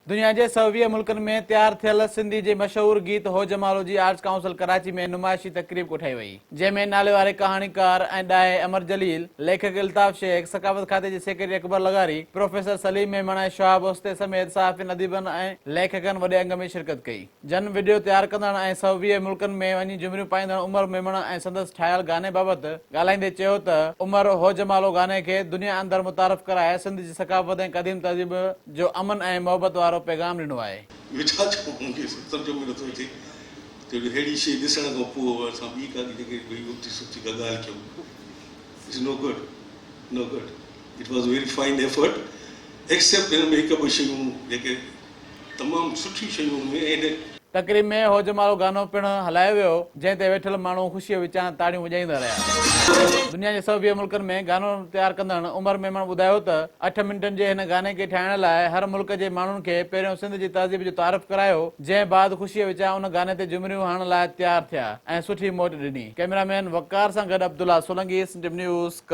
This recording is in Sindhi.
دنيا جي 120 ملڪن ۾ تيار ٿيل سنڌي جي مشهور گيت هو جمالو جي آرٽس ڪائونسل ڪراچي ۾ نمائشي تقريب ڪوٺائي وئي، جنهن ۾ ناليواري ڪهاڻيڪار ۽ ڏاهي امر جليل، ليکڪ الطاف شيخ، ثقافت کاتي جي سيڪريٽري اڪبر لغاري، پروفيسر سليم ميمڻ ۽ شهاب اوستي سميت صحافين، اديبن ۽ ليکڪن وڏي انگ ۾ شرڪت ڪئي. جن وڊيو تيار ڪندڙ ۽ 120 ملڪن ۾ وڃي جهمريون پائيندڙ عمر ميمڻ ۽ سندس ٺاهيل گاني بابت ڳالهائيندي چيو ته عمر هو جمالو گاني کي دنيا اندر متعارف ڪرائي سنڌ جي ثقافت ۽ قديم تهذيب جو امن ۽ محبت وارو پيغام ڏنو آهي. ويٺا چئون مون کي سمجهه ۾ نٿو اچي ته ههڙي شيء ڏسڻ کان پوء اسان ٻي ڪا جيڪي ڀئي ابتي سبتي ڪا ڳالهه ڪيون it's no good no good it was very fine effort except هن ۾ هڪ ٻه شيون جيڪي تمام سٺيون شيون هن ۾ ۽ تقريب ۾ هو جمالو گانو پڻ هلايو ويو، جنهن تي ويٺل ماڻهو خوشيء وچان تاڙيون وڄائيندا رهيا. دنيا جي 120 ملڪن ۾ گانو تيار ڪندڙ عمر ميمڻ ٻڌايو ته اٺ منٽن جي هن گاني کي ٺاهڻ لاء هر ملڪ جي ماڻهن کي پهريون سنڌ جي تهذيب جو تعارف ڪرايو، جنهن بعد خوشيء وچان ان گاني تي جهمريون هڻڻ لاء تيار ٿيا ۽ سٺي موٽ ڏني. ڪئميرا مين وقار سان گڏ عبدالله سولنگي، سنڌ نيوز، ڪراچي.